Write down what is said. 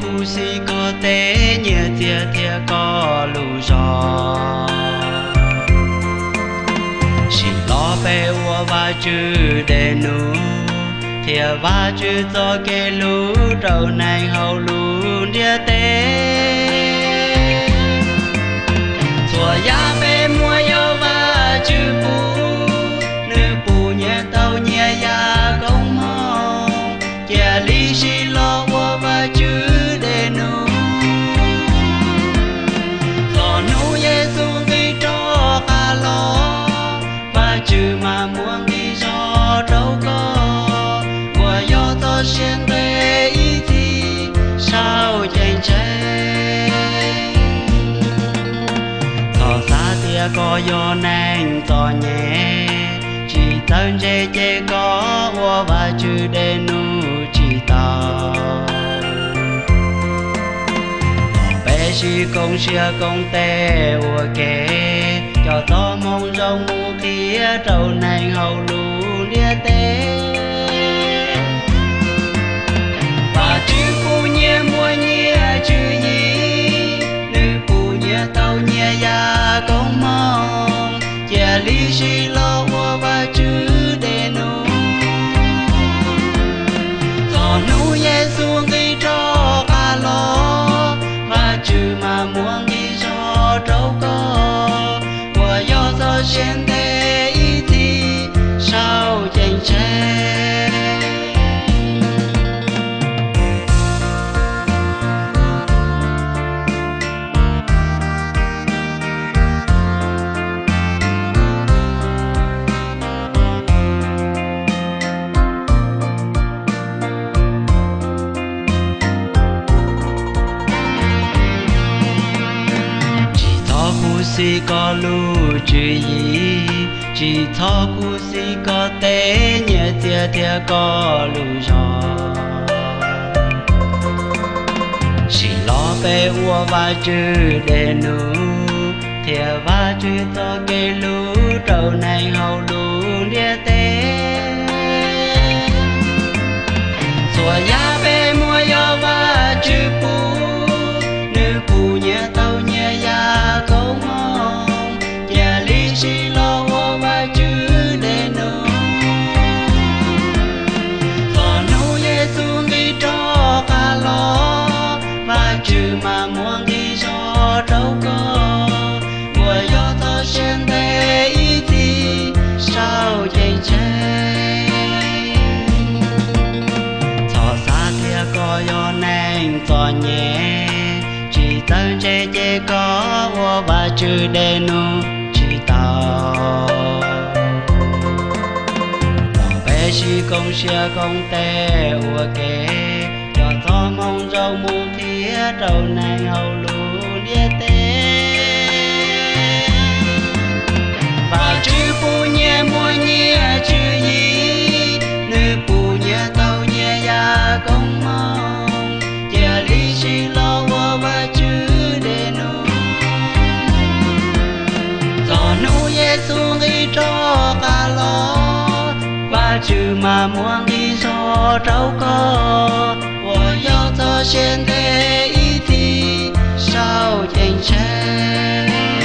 Kuv xim koj tej nyiaj txiag thiab koj lub zog, sim los peb ua Vajtswv dej num, qhia Vajtswv txoj kev hlub rau neeg hauv lub ntiaj teb. Txhua yam peb muaj yog Vajtswv pub, nws pub nyias tau nyias yam koob hmoov, cia li sim los ua Vajtswv dej num. Txog hnub Yexus nqis rov qab los, Vajtswv mam muab nqi zog rau koj, uas yog txoj sia ntev ib txhis saum ceeb tsheej. Txhob xav tias koj yog neeg txom nyem, tsis txawj ntse ces koj ua Vajtswv dej num tsis tau. Peb sib koom siab koom tes ua ke, coj txoj moo zoo mus qhia rau neeg hauv lub ntiaj teb. Vajtswv pub nyias muaj nyias tswv yim, nws pub nyias tau nyias yam koob hmoov, cia li sim los ua Vajtswv dej num. Txog hnub Yexus nqis rov qab los, Vajtswv mam muab nqi zog rau koj, uas yog txoj sia ntev ib txhis saum ceeb tsheej. Tsis txhob khuv xim koj lub tswv yim, tsis txhob khuv xim koj tej nyiaj txiag thiab koj lub zog. Sim los peb ua Vajtswv dej num, qhia Vajtswv txoj kev hlub rau neeg hauv lub ntiaj teb. Txhua yam peb muaj yog Vajtswv pub, nws pub nyias tau nyias yam koob hmoov, cia li sim los ua Vajtswv dej num. Txog hnub Yexus nqis rov qab los, Vajtswv mam muab nqi zog rau koj, uas yog txoj sia ntev ib txhis saum ceeb tsheej. Txhob xav tias koj yog neeg txom nyem, tsis txawj ntse ces koj ua Vajtswv dej num tsis tau. Los peb sib koom siab koom tes ua ke, coj txoj moo zoo mus qhia rau neeg hauv lub ntiaj teb. Vajtswv pub nyias muaj nyias tswv yim, nws pub nyias tau nyias yam koob hmoov, cia li sim los ua Vajtswv dej num. Txog hnub Yexus nqis rov qab los, Vajtswv mam muab nqi zog rau koj, uas yog txoj sia ntev ib txhis saum ceeb tsheej.